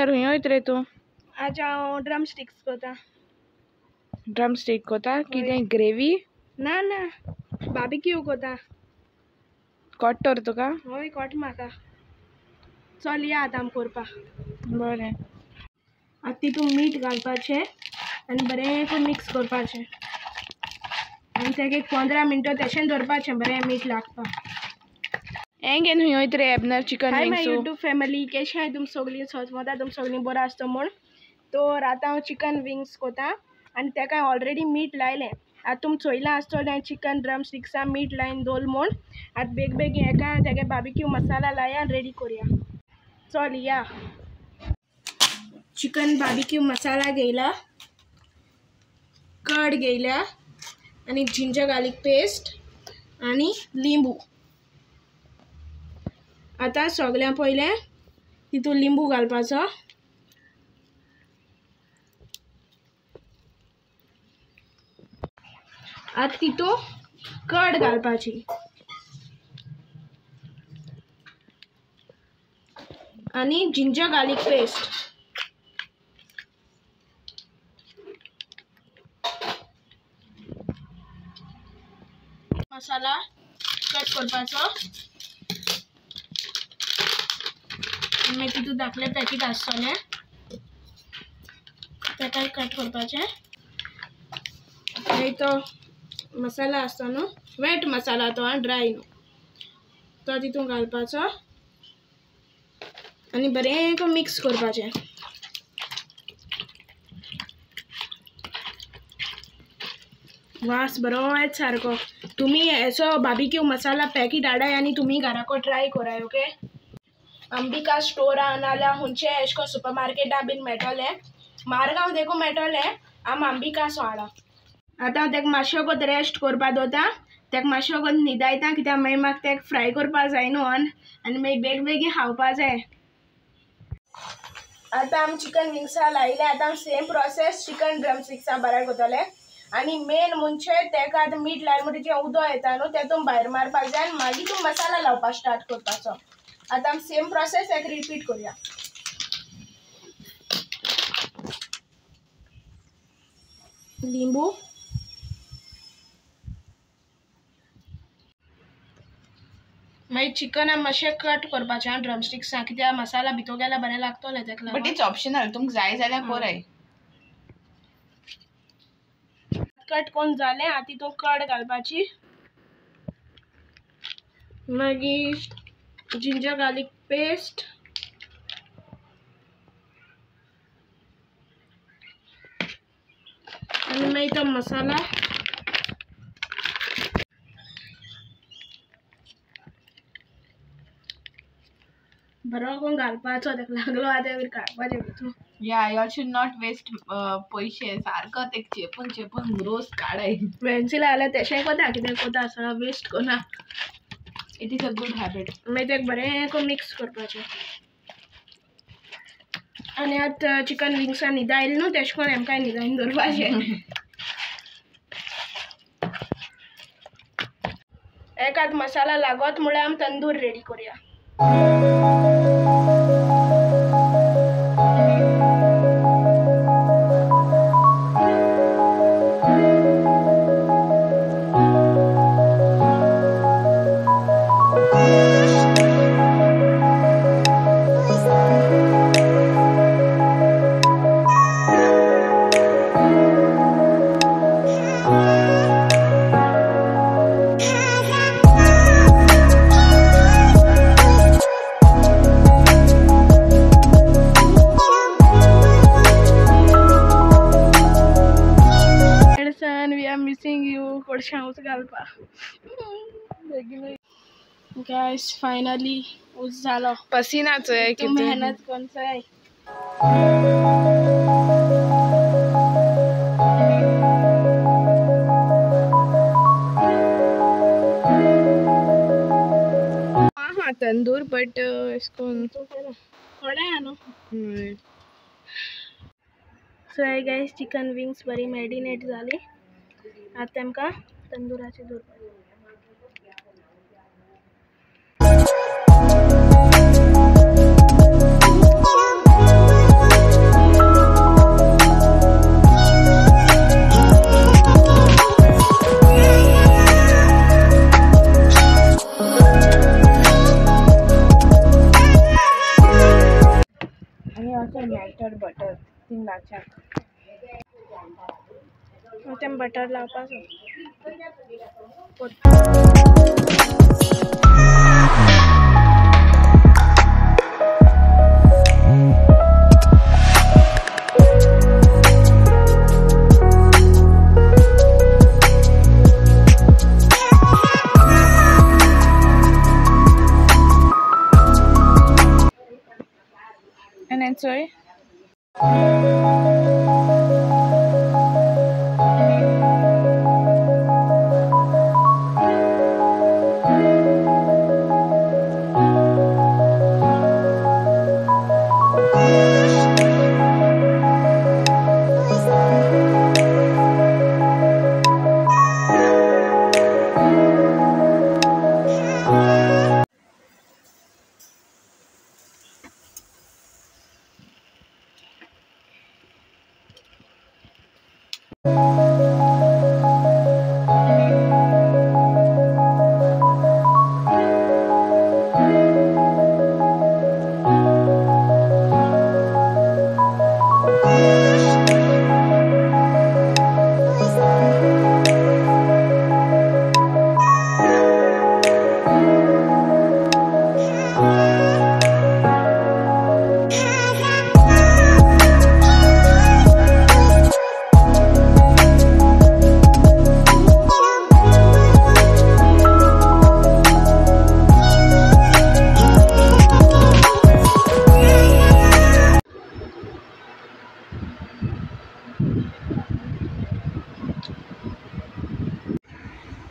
एबनर हुंय वयता रे तूं? आज हांव ड्रम स्टिक्स कोता. ड्रम स्टिक कोता? कितें ग्रेवी? ना ना, बार्बेक्यू कोता. कोट तर तुका? हय कोट म्हाका. चल या आतां आम करपा. बरें. आतां तितून मीठ घालपाचें आनी बरें करून मिक्स करपाचें आनी तेका एक 15 मिनटां तशें दवरपाचें बरें मीठ लागपाक. हें घेवन हुंय वयता रे एबनर chicken hi my wings? YouTube family, केशें आहाय तुम सगळीं? सोजमता तुम सगळीं बरो आसतो म्हूण. तो आतां हांव चिकन विंग्स कोता आनी तेका हांवें ऑलरेडी मीठ लायलें. आतां तुमी चोयलां आसतलें हांवें चिकन ड्रम स्टिक्सां मीठ लायन दवरलें म्हूण. आतां बेग बेगीन हेका तेगे बार्बेक्यू मसाला लाया आनी रेडी करुया. चल या. चिकन बार्बेक्यू मसाला घेयला, कर्ड घेयल्या आनी जिंजर गार्लिक पेस्ट आनी लिंबू. आतां सगळ्यां पयलें तितून लिंबू घालपाचो. आतां तितून कर्ड घालपाची. आनी ginger garlic paste. Masala cut करपाचो. मागीर तितून धाकलें पॅकेट आसतलें तेकाय कट करपाचें. मागीर तो मसाला आसता न्हू, वेट मसाला तो आं, ड्राय न्हू, तो तितून घालपाचो आनी बरें करून मिक्स करपाचें. वास बरो येता सारको. तुमी असो बार्बेक्यू मसाला पॅकेट हाडाय आनी तुमी घराको ट्राय कराय. ओके, अंबिका स्टोरान नाल्यार खंयचे अशें करून सुपर मार्केटान बीन मेळटलें. मारगांव देखून मेळटलें, आम अंबिका सो हाडा. आतां हांव तेका मातशें वगत रेस्ट करपा दवरता, तेका मातशें वगत न्हिदायता, कित्याक मागीर म्हाका तेका फ्राय करपा जाय न्हू आनी मागीर बेग बेगीन खावपा जाय. आतां आमी चिकन विंग्सां लायलें. आतां आमी सेम प्रोसेस चिकन ड्रम स्टिक्सां बरें करतले. आनी मेन म्हणजे तेका आतां मीठ लायलें म्हणटकीर जें उदक येता न्हू तेतून भायर मारपाक जाय आनी मागीर तूं मसाला लावपाक स्टार्ट करपाचो. आतां आमी सेम प्रोसेस एक रिपीट करुया. लिंबू, मागीर चिकन आमी मातशें कट करपाचें ड्रम स्टिक्सां, कित्याक मसाला भितर गेल्यार बरें लागतलें तेका. बट it's optional, तुमकां जाय जाल्यार कराय. कट करून जालें, आतां तितून कर्ड घालपाची, मागीर जिंजर गार्लिक पेस्ट, आनी मागीर तो मसाला. बरो करून घालपाचो, तेका लागलो आतां काडपाचें भितून. या you should not waste पयशे, सारको ते चेपून चेपून रोस काडाय. पेन्सिल जाल्यार तेशें कोता, कितें कोता आसतना वेस्ट कोना. It is a good habit. मागीर तेका बरें करून मिक्स करपाचें. आनी आतां चिकन विंग्सां न्हिदायलें न्हू तेशें करून आमकां न्हिदायन दवरपाचें. एकाद मसाला लागत म्हळ्यार आमी तंदूर रेडी करुया. गायस फायनली ऊस जालो. पसिनाचो मेहनत करून जाय. हाँ तंदूर बट इसको थोड़ा है ना. सो हे गायस चिकन विंग्स बरी मॅरिनेट जाली. आतां तेमकां तंदुराचे दवरपाक. मेल्टेड बटर 3 लाचा तें बटर लावपाक. And then sorry.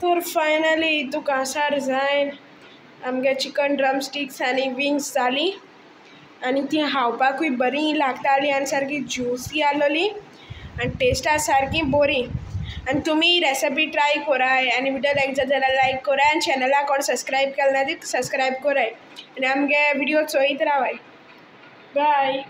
तर फायनली तूं कांसार जायन आमगे चिकन ड्रम स्टिक्स आनी विंग्स जाली आनी ती खावपाकूय बरी लागताली आनी सारकी ज्युसी आसलोली आनी टेस्टा सारकी बरी. आनी तुमी रेसिपी ट्राय कराय आनी विडियो लायक जाता जाल्यार लायक कराय आनी चॅनलाक कोण सबस्क्रायब केलें ना ती सबस्क्रायब कराय आनी आमगे विडियो चोयत रावाय. बाय.